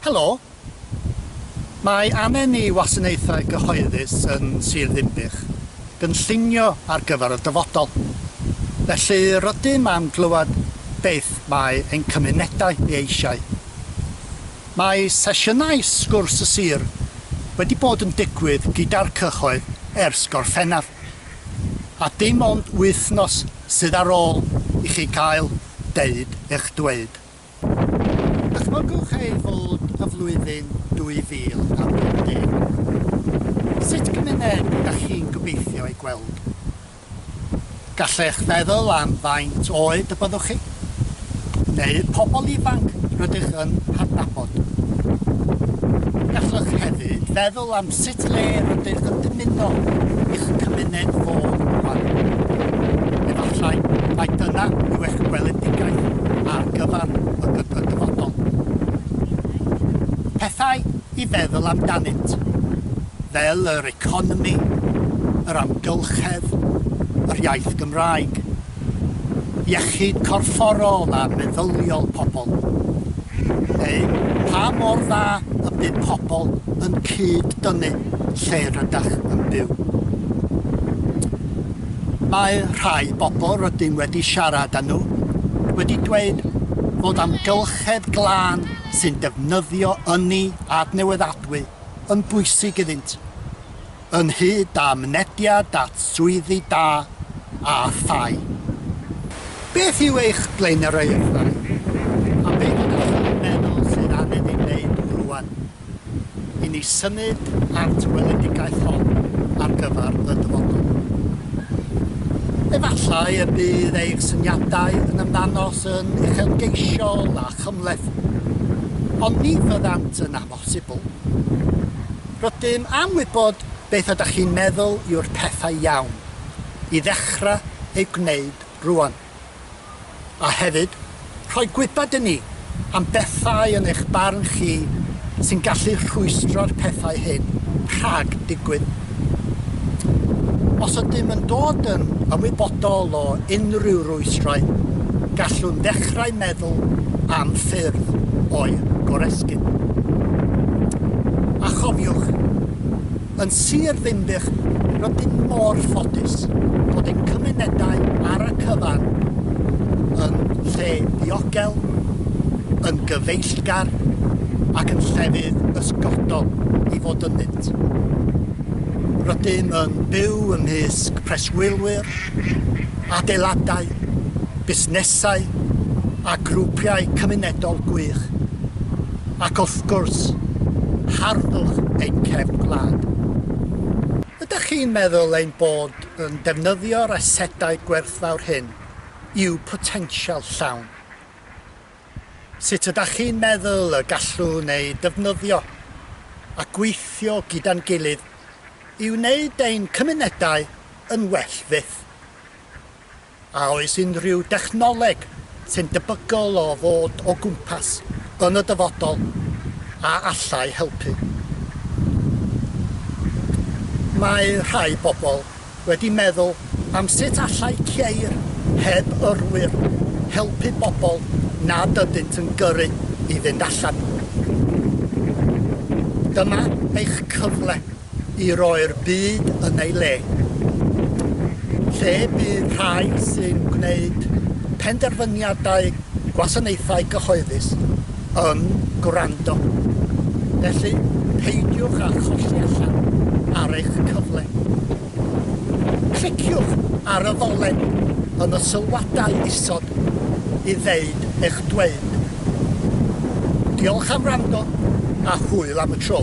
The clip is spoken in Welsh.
Helo! Mae angen i wasanaethau gyhoeddus yn Sir Ddinbych gynllunio ar gyfer y dyfodol. Felly rydym am glywed beth mae ein cymunedau ei eisiau. Mae sesiynau Sgwrs y Sir wedi bod yn digwydd gyda'r cyhoedd ers Gorffennaf, a dim ond wythnos sydd ar ôl i chi gael deud eich dweud. Dychmygwch ei fod y flwyddyn 2050. Sut gymuned ydych chi'n gobeithio ei gweld? Gallech feddwl am faint oed y byddwch chi, neu pobl ifanc rydych yn hadnabod. Gallwch hefyd feddwl am sut le rydych yn dymuno i'ch cymuned fod rwan. Efallai mai dyna yw eich gweledigaeth ar gyfer y dyfodol. Pethau i feddwl amdanynt, fel yr economi, yr amgylchedd, yr iaith Gymraeg, iechyd corfforol a meddyliol pobl, neu pa mor dda y bydd pobl yn cyd-dynnu lle rydych yn byw. Mae rhai bobl rydym wedi siarad â nhw wedi dweud fod amgylchedd glân sy'n defnyddio ynni adnewyddadwy yn bwysig iddynt, ynghyd â mynediad at swyddi da a thai. Beth yw eich blaenoriaethau a beth ydych chi'n meddwl sydd angen ei wneud rŵan i ni symud at y weledigaeth hon ar gyfer y dyfodol? Efallai y bydd eich syniadau yn ymddangos yn uchelgeisiol a chymhleth, ond ni fyddant yn amhosibl. Rydym am wybod beth ydych chi'n meddwl yw'r pethau iawn i ddechrau eu gwneud rŵan. A hefyd, rhoi gwybod i ni am bethau yn eich barn chi sy'n gallu rhwystro'r pethau hyn rhag digwydd. Os ydym yn dod yn ymwybodol o unrhyw rwystrau, gallwn ddechrau meddwl am ffyrdd o'u goresgyn. A chofiwch, yn Sir Ddinbych rydym mor ffodus bod ein cymunedau ar y cyfan yn lle diogel, yn gyfeillgar ac yn llefydd ysgodol i fod ynddynt. Rydym yn byw ymysg preswylwyr, adeiladau, busnesau a grwpiau cymunedol gwych, ac wrth gwrs, harddwch ein cefn gwlad. Ydych chi'n meddwl ein bod yn defnyddio'r asedau gwerthfawr hyn i'w potensial llawn? Sut ydych chi'n meddwl y gallwn eu defnyddio a gweithio gyda'n gilydd i wneud ein cymunedau yn well fyth? A oes unrhyw dechnoleg sy'n debygol o fod o gwmpas yn y dyfodol a allai helpu? Mae rhai bobl wedi meddwl am sut allai ceir heb yrwyr helpu bobl nad ydynt yn gyrru i fynd allan. Dyma eich cyfle i roi'r byd yn ei le. Lle bydd rhai sy'n gwneud penderfyniadau gwasanaethau cyhoeddus yn gwrando. Felly, peidiwch â cholli allan ar eich cyfle. Cliciwch ar y ddolen yn y sylwadau isod i ddeud eich dweud. Diolch am wrando a hwyl am y tro.